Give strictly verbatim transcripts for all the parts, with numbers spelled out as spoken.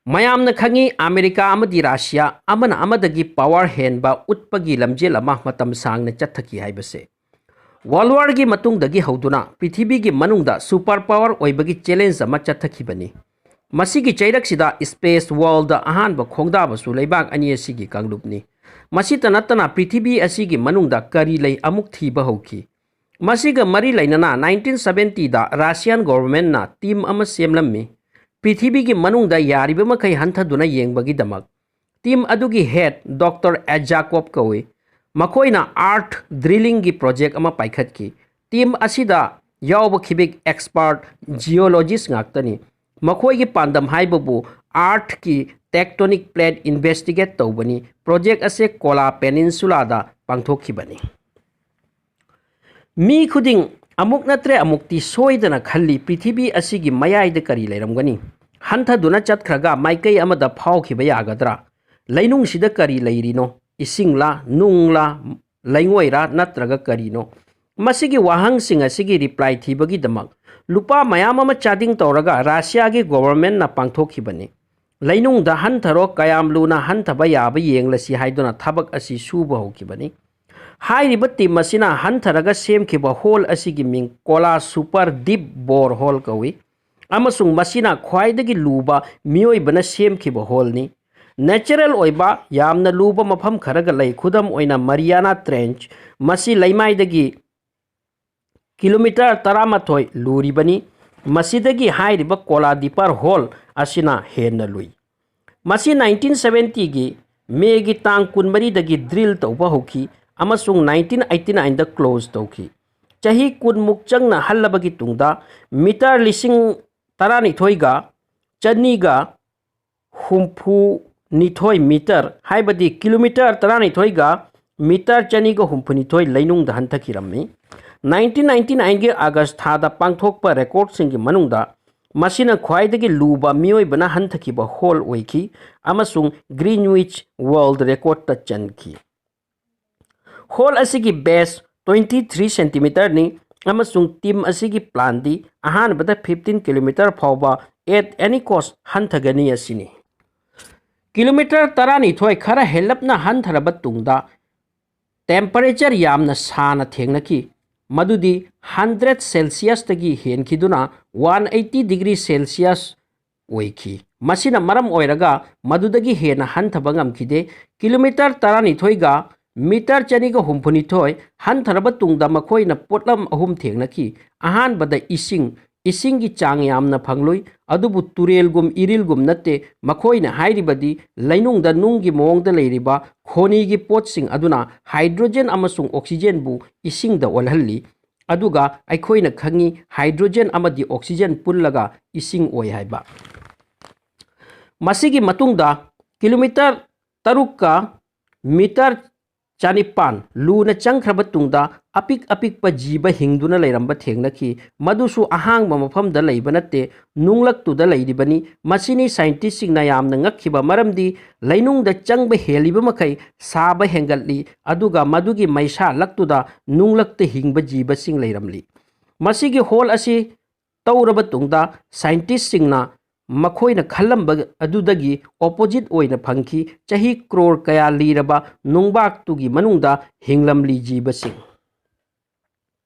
ꯃꯌꯥꯝꯅ ꯈꯪꯏ, ꯑꯃꯦꯔꯤꯀꯥ ꯑꯃꯗꯤ ꯔꯁꯤꯌꯥ ꯑꯃꯅ ꯑꯃꯗꯒꯤ ꯄꯥꯋꯔ ꯍꯦꯟꯕ ꯎꯠꯄꯒꯤ ꯂꯝꯖꯦꯜ ꯑꯃ ꯃꯇꯝ ꯁꯥꯡꯅ ꯆꯠꯊꯈꯤ ꯍꯥꯏꯕꯁꯦ꯫ ꯋꯥꯔꯜ ꯋꯥꯔꯒꯤ ꯃꯇꯨꯡꯗꯒꯤ ꯍꯧꯗꯨꯅ ꯄ꯭ꯔꯤꯊꯤꯕꯤꯒꯤ ꯃꯅꯨꯡꯗ ꯁꯨꯄꯔ ꯄꯥꯋꯔ ꯑꯣꯏꯕꯒꯤ ꯆꯦꯂꯦꯟꯖ ꯑꯃ ꯆꯠꯊꯈꯤꯕꯅꯤ꯫ ꯃꯁꯤꯒꯤ ꯆꯩꯔꯛꯁꯤꯗ ꯁ꯭ꯄꯦꯁ ꯋꯥꯔꯜꯗ ꯑꯍꯥꯟꯕ ꯈꯣꯡꯗꯥꯕꯁꯨ ꯂꯩꯕꯥꯛ ꯑꯅꯤ ꯑꯁꯤꯒꯤ ꯀꯥꯡꯂꯨꯞꯅꯤ꯫ ꯃꯁꯤꯇ ꯅꯠꯇꯅ ꯄ꯭ꯔꯤꯊꯤꯕꯤ ꯑꯁꯤꯒꯤ ꯃꯅꯨꯡꯗ ꯀꯔꯤ ꯂꯩ ꯑꯃꯨꯛ ꯊꯤꯕ ꯍꯧꯈꯤ꯫ ꯃꯁꯤꯒ ꯃꯔꯤ ꯂꯩꯅꯅ ꯅꯥꯏꯟꯇꯤꯟ ꯁꯕꯦꯟꯇꯤꯗ ꯔꯁꯤꯌꯥꯟ ꯒꯣꯚꯔꯟꯃꯦꯟꯠꯅ ꯇꯤꯝ ꯑꯃ ꯁꯦꯝꯂꯝꯃꯤ꯫ ꯄ꯭ꯔꯤꯊꯤꯕꯤꯒꯤ ꯃꯅꯨꯡꯗ ꯌꯥꯔꯤꯕ ꯃꯈꯩ ꯍꯟꯊꯗꯨꯅ ꯌꯦꯡꯕꯒꯤꯗꯃꯛ꯫ ꯇꯤꯝ ꯑꯗꯨꯒꯤ ꯍꯦꯗ ꯗꯣꯛꯇꯔ ꯑꯦꯖꯥꯀꯣꯞ ꯀꯧꯏ꯫ ꯃꯈꯣꯏꯅ ꯑꯥꯔꯊ ꯗ꯭ꯔꯤꯂꯤꯡꯒꯤ ꯄ꯭ꯔꯣꯖꯦꯛ ꯑꯃ ꯄꯥꯏꯈꯠꯈꯤ꯫ ꯇꯤꯝ ꯑꯁꯤꯗ ꯌꯥꯎꯕ ꯈꯤꯕꯤꯛ ꯑꯦꯛꯁꯄꯔꯠ ꯖꯤꯑꯣꯂꯣꯖꯤꯁ ꯉꯥꯛꯇꯅꯤ꯫ ꯃꯈꯣꯏꯒꯤ ꯄꯥꯟꯗꯝ ꯍꯥꯏꯕꯕꯨ ꯑꯥꯔꯊꯀꯤ ꯇꯦꯛꯇꯣꯅꯤꯛ ꯄ꯭ꯂꯦꯠ ꯏꯟꯚꯦꯁꯇꯤꯒꯦꯠ ꯇꯧꯕꯅꯤ꯫ ꯄ꯭ꯔꯣꯖꯦꯛ ꯑꯁꯦ ꯀꯣꯂꯥ ꯄꯦꯅꯤꯟꯁꯨꯂꯥꯗ ꯄꯥꯡꯊꯣꯛꯈꯤꯕꯅꯤ꯫ ꯃꯤ ꯈꯨꯗꯤꯡ ꯑꯃꯨꯛ ꯅꯠꯇ꯭ꯔꯦ ꯑꯃꯨꯛꯇꯤ ꯁꯣꯏꯗꯅ ꯈꯜꯂꯤ, ꯄ꯭ꯔꯤꯊꯤꯕꯤ ꯑꯁꯤꯒꯤ ꯃꯌꯥꯏꯗ ꯀꯔꯤ ꯂꯩꯔꯝꯒꯅꯤ? ꯍꯟꯊꯗꯨꯅ ꯆꯠꯈ꯭ꯔꯒ ꯃꯥꯏꯀꯩ ꯑꯃꯗ ꯐꯥꯎꯈꯤꯕ ꯌꯥꯒꯗ꯭ꯔꯥ? ꯂꯩꯅꯨꯡꯁꯤꯗ ꯀꯔꯤ ꯂꯩꯔꯤꯅꯣ? ꯏꯁꯤꯡꯂꯥ, ꯅꯨꯡꯂꯥ, ꯂꯩꯉꯣꯏꯔꯥ, ꯅꯠꯇ꯭ꯔꯒ ꯀꯔꯤꯅꯣ? ꯃꯁꯤꯒꯤ ꯋꯥꯍꯪꯁꯤꯡ ꯑꯁꯤꯒꯤ ꯔꯤꯄ꯭ꯂꯥꯏ ꯊꯤꯕꯒꯤꯗꯃꯛ ꯂꯨꯄꯥ ꯃꯌꯥꯝ ꯑꯃ ꯆꯥꯗꯤꯡ ꯇꯧꯔꯒ ꯔꯁꯤꯌꯥꯒꯤ ꯒꯣꯚꯔꯟꯃꯦꯟꯠꯅ ꯄꯥꯡꯊꯣꯛꯈꯤꯕꯅꯤ꯫ ꯂꯩꯅꯨꯡꯗ ꯍꯟꯊꯔꯣ, ꯀꯌꯥꯝ ꯂꯨꯅ ꯍꯟꯊꯕ ꯌꯥꯕ ꯌꯦꯡꯂꯁꯤ ꯍꯥꯏꯗꯨꯅ ꯊꯕꯛ ꯑꯁꯤ ꯁꯨꯕ ꯍꯧꯈꯤꯕꯅꯤ꯫ ꯍꯥꯏꯔꯤꯕ ꯇꯤꯝ ꯑꯁꯤꯅ ꯍꯟꯊꯔꯒ ꯁꯦꯝꯈꯤꯕ ꯍꯣꯜ ꯑꯁꯤꯒꯤ ꯃꯤꯡ ꯀꯣꯂꯥ ꯁꯨꯄꯔ ꯗꯤꯞ ꯕꯣꯔ ꯍꯣꯜ ꯀꯧꯏ, ꯑꯃꯁꯨꯡ ꯃꯁꯤꯅ ꯈ꯭ꯋꯥꯏꯗꯒꯤ ꯂꯨꯕ ꯃꯤꯑꯣꯏꯕꯅ ꯁꯦꯝꯈꯤꯕ ꯍꯣꯜꯅꯤ꯫ ꯅꯦꯆꯔꯦꯜ ꯑꯣꯏꯕ ꯌꯥꯝꯅ ꯂꯨꯕ ꯃꯐꯝ ꯈꯔꯒ ꯂꯩ, ꯈꯨꯗꯝ ꯑꯣꯏꯅ ꯃꯔꯤꯌꯥꯅꯥ ꯇ꯭ꯔꯦꯟꯆ, ꯃꯁꯤ ꯂꯩꯃꯥꯏꯗꯒꯤ ꯀꯤꯂꯣꯃꯤꯇꯔ ꯇꯔꯥꯃꯥꯊꯣꯏ ꯂꯨꯔꯤꯕꯅꯤ꯫ ꯃꯁꯤꯗꯒꯤ ꯍꯥꯏꯔꯤꯕ ꯀꯣꯂꯥ ꯗꯤꯄꯔ ꯍꯣꯜ ꯑꯁꯤꯅ ꯍꯦꯟꯅ ꯂꯨꯏ꯫ ꯃꯁꯤ ꯅꯥꯏꯟꯇꯤꯟ ꯁꯕꯦꯟꯇꯤꯒꯤ ꯃꯦꯒꯤ ꯇꯥꯡ ꯀꯨꯟꯃꯔꯤꯗꯒꯤ ꯗ꯭ꯔꯤꯜ ꯇꯧꯕ ꯍꯧꯈꯤ ꯑꯃꯁꯨꯡ ꯅꯥꯏꯟꯇꯤꯟ ꯑꯩꯠꯇꯤ ꯅꯥꯏꯟꯗ ꯀ꯭ꯂꯣꯖ ꯇꯧꯈꯤ꯫ ꯆꯍꯤ ꯀꯨꯟꯃꯨꯛ ꯆꯪꯅ ꯍꯜꯂꯕꯒꯤ ꯇꯨꯡꯗ ꯃꯤꯇꯔ ꯂꯤꯁꯤꯡ ꯇꯔꯥꯅꯤꯊꯣꯏꯒ ꯆꯅꯤꯒ ꯍꯨꯝꯐꯨ ꯅꯤꯊꯣꯏ ꯃꯤꯇꯔ, ꯍꯥꯏꯕꯗꯤ ꯀꯤꯂꯣꯃꯤꯇꯔ ꯇꯔꯥꯅꯤꯊꯣꯏꯒ ꯃꯤꯇꯔ ꯆꯅꯤꯒ ꯍꯨꯝꯐꯨꯅꯤꯊꯣꯏ ꯂꯩꯅꯨꯡꯗ ꯍꯟꯊꯈꯤꯔꯝꯃꯤ꯫ ꯅꯥꯏꯟꯇꯤꯟ ꯅꯥꯏꯟꯇꯤ ꯅꯥꯏꯟꯒꯤ ꯑꯥꯒꯁ ꯊꯥꯗ ꯄꯥꯡꯊꯣꯛꯄ ꯔꯦꯀꯣꯔꯗꯁꯤꯡꯒꯤ ꯃꯅꯨꯡꯗ ꯃꯁꯤꯅ ꯈ꯭ꯋꯥꯏꯗꯒꯤ ꯂꯨꯕ ꯃꯤꯑꯣꯏꯕꯅ ꯍꯟꯊꯈꯤꯕ ꯍꯣꯜ ꯑꯣꯏꯈꯤ ꯑꯃꯁꯨꯡ ꯒ꯭ꯔꯤꯟꯋꯤꯆ ꯋꯥꯔꯜꯗ ꯔꯦꯀꯣꯔꯗꯇ ꯆꯟꯈꯤ꯫ ꯍꯣꯜ ꯑꯁꯤꯒꯤ ꯕꯦꯖ ꯇ꯭ꯋꯦꯟꯇꯤ ꯊ꯭ꯔꯤ ꯁꯦꯟꯇꯤꯃꯤꯇꯔꯅꯤ ꯑꯃꯁꯨꯡ ꯇꯤꯝ ꯑꯁꯤꯒꯤ ꯄ꯭ꯂꯥꯟꯗꯤ ꯑꯍꯥꯟꯕꯗ ꯐꯤꯐꯇꯤꯟ ꯀꯤꯂꯣꯃꯤꯇꯔ ꯐꯥꯎꯕ at any cost ꯍꯟꯊꯒꯅꯤ ꯑꯁꯤꯅꯤ꯫ ꯀꯤꯂꯣꯃꯤꯇꯔ ꯇꯔꯥꯅꯤꯊꯣꯏ ꯈꯔ ꯍꯦꯜꯂꯞꯅ ꯍꯟꯊꯔꯕ ꯇꯨꯡꯗ temperature ꯌꯥꯝꯅ ꯁꯥꯅ ꯊꯦꯡꯅꯈꯤ, ꯃꯗꯨꯗꯤ ꯍꯟꯗ꯭ꯔꯦꯠ ꯁꯦꯜꯁꯤꯌꯁꯇꯒꯤ ꯍꯦꯟꯈꯤꯗꯨꯅ ꯋꯥꯟ ꯑꯩꯠꯇꯤ ꯗꯤꯒ꯭ꯔꯤ ꯁꯦꯜꯁꯤꯌꯁ ꯑꯣꯏꯈꯤ꯫ ꯃꯁꯤꯅ ꯃꯔꯝ ꯑꯣꯏꯔꯒ ꯃꯗꯨꯗꯒꯤ ꯍꯦꯟꯅ ꯍꯟꯊꯕ ꯉꯝꯈꯤꯗꯦ꯫ ꯀꯤꯂꯣꯃꯤꯇꯔ ꯇꯔꯥꯅꯤꯊꯣꯏꯒ ꯃꯤꯇꯔ ꯆꯅꯤꯒ ꯍꯨꯝꯐꯨꯅꯤꯊꯣꯏ ꯍꯟꯊꯔꯕ ꯇꯨꯡꯗ ꯃꯈꯣꯏꯅ ꯄꯣꯠꯂꯝ ꯑꯍꯨꯝ ꯊꯦꯡꯅꯈꯤ꯫ ꯑꯍꯥꯟꯕꯗ ꯏꯁꯤꯡ, ꯏꯁꯤꯡꯒꯤ ꯆꯥꯡ ꯌꯥꯝꯅ ꯐꯪꯂꯨꯏ, ꯑꯗꯨꯕꯨ ꯇꯨꯔꯦꯜꯒꯨꯝ ꯏꯔꯤꯜꯒꯨꯝ ꯅꯠꯇꯦ꯫ ꯃꯈꯣꯏꯅ ꯍꯥꯏꯔꯤꯕꯗꯤ ꯂꯩꯅꯨꯡꯗ ꯅꯨꯡꯒꯤ ꯃꯑꯣꯡꯗ ꯂꯩꯔꯤꯕ ꯈꯣꯅꯤꯒꯤ ꯄꯣꯠꯁꯤꯡ ꯑꯗꯨꯅ ꯍꯥꯏꯗ꯭ꯔꯣꯖꯦꯟ ꯑꯃꯁꯨꯡ ꯑꯣꯛꯁꯤꯖꯦꯟꯕꯨ ꯏꯁꯤꯡꯗ ꯑꯣꯜꯍꯜꯂꯤ꯫ ꯑꯗꯨꯒ ꯑꯩꯈꯣꯏꯅ ꯈꯪꯉꯤ ꯍꯥꯏꯗ꯭ꯔꯣꯖꯦꯟ ꯑꯃꯗꯤ ꯑꯣꯛꯁꯤꯖꯦꯟ ꯄꯨꯜꯂꯒ ꯏꯁꯤꯡ ꯑꯣꯏ ꯍꯥꯏꯕ꯫ ꯃꯁꯤꯒꯤ ꯃꯇꯨꯡꯗ ꯀꯤꯂꯣꯃꯤꯇꯔ ꯇꯔꯨꯛꯀ ꯃꯤꯇꯔ ꯆꯅꯤꯄꯥꯟ ꯂꯨꯅ ꯆꯪꯈ꯭ꯔꯕ ꯇꯨꯡꯗ ꯑꯄꯤꯛ ꯑꯄꯤꯛꯄ ꯖꯤꯕ ꯍꯤꯡꯗꯨꯅ ꯂꯩꯔꯝꯕ ꯊꯦꯡꯅꯈꯤ꯫ ꯃꯗꯨꯁꯨ ꯑꯍꯥꯡꯕ ꯃꯐꯝꯗ ꯂꯩꯕ ꯅꯠꯇꯦ, ꯅꯨꯡꯂꯛꯇꯨꯗ ꯂꯩꯔꯤꯕꯅꯤ꯫ ꯃꯁꯤꯅꯤ ꯁꯥꯏꯟꯇꯤꯁꯁꯤꯡꯅ ꯌꯥꯝꯅ ꯉꯛꯈꯤꯕ ꯃꯔꯝꯗꯤ ꯂꯩꯅꯨꯡꯗ ꯆꯪꯕ ꯍꯦꯜꯂꯤꯕ ꯃꯈꯩ ꯁꯥꯕ ꯍꯦꯟꯒꯠꯂꯤ, ꯑꯗꯨꯒ ꯃꯗꯨꯒꯤ ꯃꯩꯁꯥ ꯂꯛꯇꯨꯗ ꯅꯨꯡꯂꯛꯇ ꯍꯤꯡꯕ ꯖꯤꯕꯁꯤꯡ ꯂꯩꯔꯝꯂꯤ꯫ ꯃꯁꯤꯒꯤ ꯍꯣꯜ ꯑꯁꯤ ꯇꯧꯔꯕ ꯇꯨꯡꯗ ꯁꯥꯏꯟꯇꯤꯁꯁꯤꯡꯅ ꯃꯈꯣꯏꯅ ꯈꯜꯂꯝꯕ ꯑꯗꯨꯗꯒꯤ ꯑꯣꯄꯣꯖꯤꯠ ꯑꯣꯏꯅ ꯐꯪꯈꯤ꯫ ꯆꯍꯤ ꯀ꯭ꯔꯣꯔ ꯀꯌꯥ ꯂꯤꯔꯕ ꯅꯨꯡꯕꯥꯛꯇꯨꯒꯤ ꯃꯅꯨꯡꯗ ꯍꯤꯡꯂꯝꯂꯤ ꯖꯤꯕꯁꯤꯡ꯫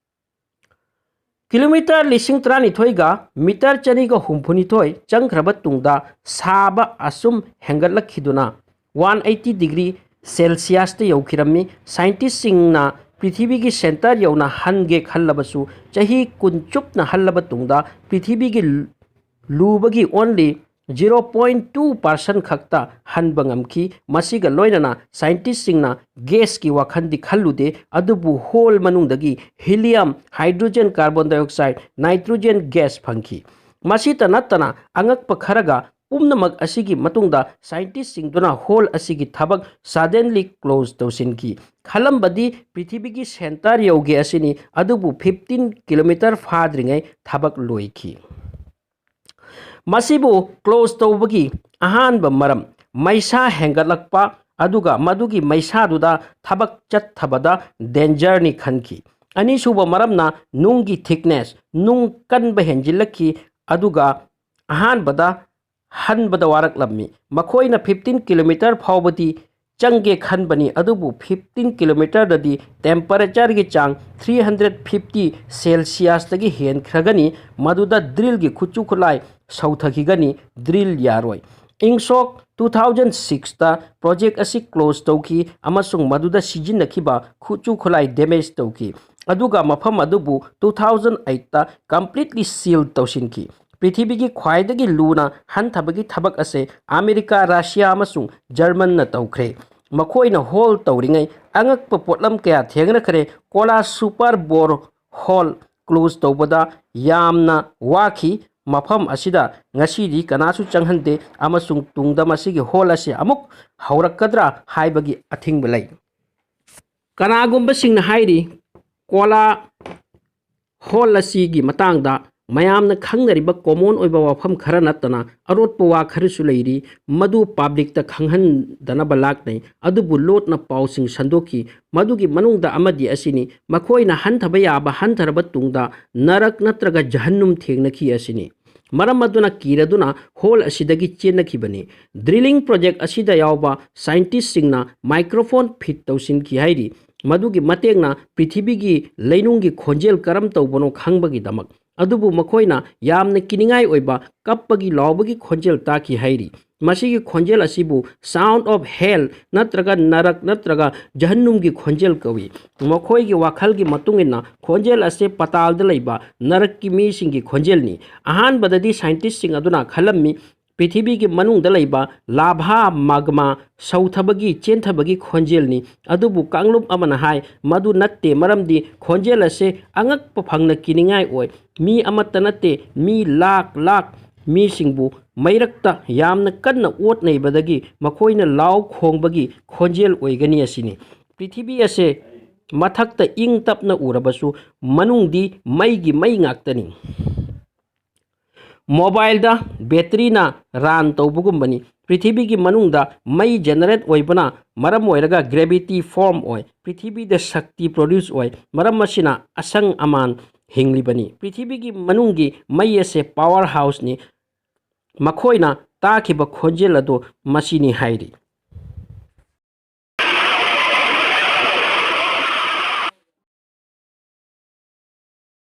ꯀꯤꯂꯣꯃꯤꯇꯔ ꯂꯤꯁꯤꯡ ꯇꯔꯥꯅꯤꯊꯣꯏꯒ ꯃꯤꯇꯔ ꯆꯅꯤꯒ ꯍꯨꯝꯐꯨꯅꯤꯊꯣꯏ ꯆꯪꯈ꯭ꯔꯕ ꯇꯨꯡꯗ ꯁꯥꯕ ꯑꯁꯨꯝ ꯍꯦꯟꯒꯠꯂꯛꯈꯤꯗꯨꯅ ꯋꯥꯟ ꯑꯩꯠꯇꯤ ꯗꯤꯒ꯭ꯔꯤ ꯁꯦꯜꯁꯤꯌꯁꯇ ꯌꯧꯈꯤꯔꯝꯃꯤ꯫ ꯁꯥꯏꯟꯇꯤꯁꯁꯤꯡꯅ ꯄ꯭ꯔꯤꯊꯤꯕꯤꯒꯤ ꯁꯦꯟꯇꯔ ꯌꯧꯅ ꯍꯟꯒꯦ ꯈꯜꯂꯕꯁꯨ ꯆꯍꯤ ꯀꯨꯟ ꯆꯨꯞꯅ ꯍꯜꯂꯕ ꯇꯨꯡꯗ ꯄ꯭ꯔꯤꯊꯤꯕꯤꯒꯤ ꯂꯨꯕꯒꯤ only zero point two percent ꯈꯛꯇ ꯍꯟꯕ ꯉꯝꯈꯤ꯫ ꯃꯁꯤꯒ ꯂꯣꯏꯅꯅ ꯁꯥꯏꯟꯇꯤꯁꯁꯤꯡꯅ ꯒꯦꯁꯀꯤ ꯋꯥꯈꯜꯗꯤ ꯈꯜꯂꯨꯗꯦ, ꯑꯗꯨꯕꯨ ꯍꯣꯜ ꯃꯅꯨꯡꯗꯒꯤ helium, hydrogen, carbon dioxide, nitrogen gas ꯐꯪꯈꯤ꯫ ꯃꯁꯤꯇ ꯅꯠꯇꯅ ꯑꯉꯛꯄ ꯈꯔꯒ ꯄꯨꯝꯅꯃꯛ ꯑꯁꯤꯒꯤ ꯃꯇꯨꯡꯗ ꯁꯥꯏꯟꯇꯤꯁꯁꯤꯡꯗꯨꯅ ꯍꯣꯜ ꯑꯁꯤꯒꯤ ꯊꯕꯛ suddenly close ꯇꯧꯁꯤꯟꯈꯤ꯫ ꯈꯜꯂꯝꯕꯗꯤ ꯄ꯭ꯔꯤꯊꯤꯕꯤꯒꯤ ꯁꯦꯟꯇꯔ ꯌꯧꯒꯦ ꯑꯁꯤꯅꯤ, ꯑꯗꯨꯕꯨ ꯐꯤꯐꯇꯤꯟ ꯀꯤꯂꯣꯃꯤꯇꯔ ꯐꯥꯗ꯭ꯔꯤꯉꯩ ꯊꯕꯛ ꯂꯣꯏꯈꯤ꯫ ꯃꯁꯤꯕꯨ ꯀ꯭ꯂꯣꯖ ꯇꯧꯕꯒꯤ ꯑꯍꯥꯟꯕ ꯃꯔꯝ ꯃꯩꯁꯥ ꯍꯦꯟꯒꯠꯂꯛꯄ, ꯑꯗꯨꯒ ꯃꯗꯨꯒꯤ ꯃꯩꯁꯥꯗꯨꯗ ꯊꯕꯛ ꯆꯠꯊꯕꯗ ꯗꯦꯟꯖꯔꯅꯤ ꯈꯟꯈꯤ꯫ ꯑꯅꯤꯁꯨꯕ ꯃꯔꯝꯅ ꯅꯨꯡꯒꯤ ꯊꯤꯛꯅꯦꯁ, ꯅꯨꯡ ꯀꯟꯕ ꯍꯦꯟꯖꯤꯜꯂꯛꯈꯤ, ꯑꯗꯨꯒ ꯑꯍꯥꯟꯕꯗ ꯍꯟꯕꯗ ꯋꯥꯔꯛꯂꯝꯃꯤ꯫ ꯃꯈꯣꯏꯅ fifteen kilometer ꯐꯥꯎꯕꯗꯤ ꯆꯪꯒꯦ ꯈꯟꯕꯅꯤ, ꯑꯗꯨꯕꯨ fifteen kilometerꯗꯗꯤ temperatureꯒꯤ ꯆꯥꯡ three hundred fifty Celsiusꯇꯒꯤ ꯍꯦꯟꯈ꯭ꯔꯒꯅꯤ꯫ ꯃꯗꯨꯗ drillꯒꯤ ꯈꯨꯠꯁꯨ ꯈꯨꯠꯂꯥꯏ ꯁꯧꯊꯈꯤꯒꯅꯤ, drill ꯌꯥꯔꯣꯏ꯫ ꯏꯪ ꯁꯣꯛ two thousand sixꯇ project ꯑꯁꯤ close ꯇꯧꯈꯤ ꯑꯃꯁꯨꯡ ꯃꯗꯨꯗ ꯁꯤꯖꯤꯟꯅꯈꯤꯕ ꯈꯨꯠꯁꯨ ꯈꯨꯠꯂꯥꯏ damage ꯇꯧꯈꯤ, ꯑꯗꯨꯒ ꯃꯐꯝ ꯑꯗꯨꯕꯨ two thousand eightꯇ completely seal ꯇꯧꯁꯤꯟꯈꯤ꯫ ꯄ꯭ꯔꯤꯊꯤꯕꯤꯒꯤ ꯈ꯭ꯋꯥꯏꯗꯒꯤ ꯂꯨꯅ ꯍꯟꯊꯕꯒꯤ ꯊꯕꯛ ꯑꯁꯤ ꯑꯃꯦꯔꯤꯀꯥ, ꯔꯁꯤꯌꯥ ꯑꯃꯁꯨꯡ ꯖꯔꯃꯟꯅ ꯇꯧꯈ꯭ꯔꯦ꯫ ꯃꯈꯣꯏꯅ hole ꯇꯧꯔꯤꯉꯩ ꯑꯉꯛꯄ ꯄꯣꯠꯂꯝ ꯀꯌꯥ ꯊꯦꯡꯅꯈ꯭ꯔꯦ꯫ ꯀꯣꯂꯥ super bore hole close ꯇꯧꯕꯗ ꯌꯥꯝꯅ ꯋꯥꯈꯤ꯫ ꯃꯐꯝ ꯑꯁꯤꯗ ꯉꯁꯤꯗꯤ ꯀꯅꯥꯁꯨ ꯆꯪꯍꯟꯗꯦ ꯑꯃꯁꯨꯡ ꯇꯨꯡꯗ ꯃꯁꯤꯒꯤ hole ꯑꯁꯤ ꯑꯃꯨꯛ ꯍꯧꯔꯛꯀꯗ꯭ꯔꯥ ꯍꯥꯏꯕꯒꯤ ꯑꯊꯤꯡꯕ ꯂꯩ꯫ ꯀꯅꯥꯒꯨꯝꯕꯁꯤꯡꯅ ꯍꯥꯏꯔꯤ, ꯀꯣꯂꯥ hole ꯑꯁꯤꯒꯤ ꯃꯇꯥꯡꯗ ꯃꯌꯥꯝꯅ ꯈꯪꯅꯔꯤꯕ common ꯑꯣꯏꯕ ꯋꯥꯐꯝ ꯈꯔ ꯅꯠꯇꯅ ꯑꯔꯣꯠꯄ ꯋꯥ ꯈꯔꯁꯨ ꯂꯩꯔꯤ, ꯃꯗꯨ publicꯇ ꯈꯪꯍꯟꯗꯅꯕ ꯂꯥꯛꯅꯩ꯫ ꯑꯗꯨꯕꯨ ꯂꯣꯠꯅ ꯄꯥꯎꯁꯤꯡ ꯁꯟꯗꯣꯛꯈꯤ꯫ ꯃꯗꯨꯒꯤ ꯃꯅꯨꯡꯗ ꯑꯃꯗꯤ ꯑꯁꯤꯅꯤ, ꯃꯈꯣꯏꯅ ꯍꯟꯊꯕ ꯌꯥꯕ ꯍꯟꯊꯔꯕ ꯇꯨꯡꯗ ꯅꯔꯛ ꯅꯠꯇ꯭ꯔꯒ ꯖꯍꯟꯅꯨꯝ ꯊꯦꯡꯅꯈꯤ ꯑꯁꯤꯅꯤ꯫ ꯃꯔꯝ ꯑꯗꯨꯅ ꯀꯤꯔꯗꯨꯅ hole ꯑꯁꯤꯗꯒꯤ ꯆꯦꯟꯅꯈꯤꯕꯅꯤ꯫ Drilling project ꯑꯁꯤꯗ ꯌꯥꯎꯕ scientistꯁꯤꯡꯅ microphone fit ꯇꯧꯁꯤꯟꯈꯤ ꯍꯥꯏꯔꯤ, ꯃꯗꯨꯒꯤ ꯃꯇꯦꯡꯅ ꯄ꯭ꯔꯤꯊꯤꯕꯤꯒꯤ ꯂꯩꯅꯨꯡꯒꯤ ꯈꯣꯟꯖꯦꯜ ꯀꯔꯝ ꯇꯧꯕꯅꯣ ꯈꯪꯕꯒꯤꯗꯃꯛ꯫ ꯑꯗꯨꯕꯨ ꯃꯈꯣꯏꯅ ꯌꯥꯝꯅ ꯀꯤꯅꯤꯡꯉꯥꯏ ꯑꯣꯏꯕ ꯀꯞꯄꯒꯤ ꯂꯥꯎꯕꯒꯤ ꯈꯣꯟꯖꯦꯜ ꯇꯥꯈꯤ ꯍꯥꯏꯔꯤ꯫ ꯃꯁꯤꯒꯤ ꯈꯣꯟꯖꯦꯜ ꯑꯁꯤꯕꯨ sound of hell ꯅꯠꯇ꯭ꯔꯒ ꯅꯔꯛ ꯅꯠꯇ꯭ꯔꯒ ꯖꯍꯟꯅꯨꯝꯒꯤ ꯈꯣꯟꯖꯦꯜ ꯀꯧꯏ꯫ ꯃꯈꯣꯏꯒꯤ ꯋꯥꯈꯜꯒꯤ ꯃꯇꯨꯡ ꯏꯟꯅ ꯈꯣꯟꯖꯦꯜ ꯑꯁꯤ ꯄꯇꯥꯜꯗ ꯂꯩꯕ ꯅꯔꯛꯀꯤ ꯃꯤꯁꯤꯡꯒꯤ ꯈꯣꯟꯖꯦꯜꯅꯤ꯫ ꯑꯍꯥꯟꯕꯗꯗꯤ scientistꯁꯤꯡ ꯑꯗꯨꯅ ꯈꯜꯂꯝꯃꯤ, ꯄ꯭ꯔꯤꯊꯤꯕꯤꯒꯤ ꯃꯅꯨꯡꯗ ꯂꯩꯕ lava magma ꯁꯧꯊꯕꯒꯤ ꯆꯦꯟꯊꯕꯒꯤ ꯈꯣꯟꯖꯦꯜꯅꯤ꯫ ꯑꯗꯨꯕꯨ ꯀꯥꯡꯂꯨꯞ ꯑꯃꯅ ꯍꯥꯏ, ꯃꯗꯨ ꯅꯠꯇꯦ, ꯃꯔꯝꯗꯤ ꯈꯣꯟꯖꯦꯜ ꯑꯁꯤ ꯑꯉꯛꯄ ꯐꯪꯅ ꯀꯤꯅꯤꯡꯉꯥꯏ ꯑꯣꯏ꯫ ꯃꯤ ꯑꯃꯠꯇ ꯅꯠꯇꯦ, ꯃꯤ ꯂꯥꯛ ꯂꯥꯛ ꯃꯤꯁꯤꯡꯕꯨ ꯃꯩꯔꯛꯇ ꯌꯥꯝꯅ ꯀꯟꯅ ꯑꯣꯠ ꯅꯩꯕꯗꯒꯤ ꯃꯈꯣꯏꯅ ꯂꯥꯎ ꯈꯣꯡꯕꯒꯤ ꯈꯣꯟꯖꯦꯜ ꯑꯣꯏꯒꯅꯤ ꯑꯁꯤꯅꯤ꯫ ꯄ꯭ꯔꯤꯊꯤꯕꯤ ꯑꯁꯦ ꯃꯊꯛꯇ ꯏꯪ ꯇꯞꯅ ꯎꯔꯕꯁꯨ ꯃꯅꯨꯡꯗꯤ ꯃꯩꯒꯤ ꯃꯩ ꯉꯥꯛꯇꯅꯤ꯫ Mobileꯗ batteryꯅ run ꯇꯧꯕꯒꯨꯝꯕꯅꯤ꯫ ꯄ꯭ꯔꯤꯊꯤꯕꯤꯒꯤ ꯃꯅꯨꯡꯗ ꯃꯩ generate ꯑꯣꯏꯕꯅ ꯃꯔꯝ ꯑꯣꯏꯔꯒ gravity form ꯑꯣꯏ꯫ ꯄ꯭ꯔꯤꯊꯤꯕꯤꯗ ꯁꯛꯇꯤ produce ꯑꯣꯏ꯫ ꯃꯔꯝ ꯑꯁꯤꯅ ꯑꯁꯪ ꯑꯃꯥꯟ ꯍꯤꯡꯂꯤꯕꯅꯤ꯫ ꯄ꯭ꯔꯤꯊꯤꯕꯤꯒꯤ ꯃꯅꯨꯡꯒꯤ ꯃꯩ ꯑꯁꯦ power houseꯅꯤ꯫ ꯃꯈꯣꯏꯅ ꯇꯥꯈꯤꯕ ꯈꯣꯟꯖꯦꯜ ꯑꯗꯨ ꯃꯁꯤꯅꯤ ꯍꯥꯏꯔꯤ꯫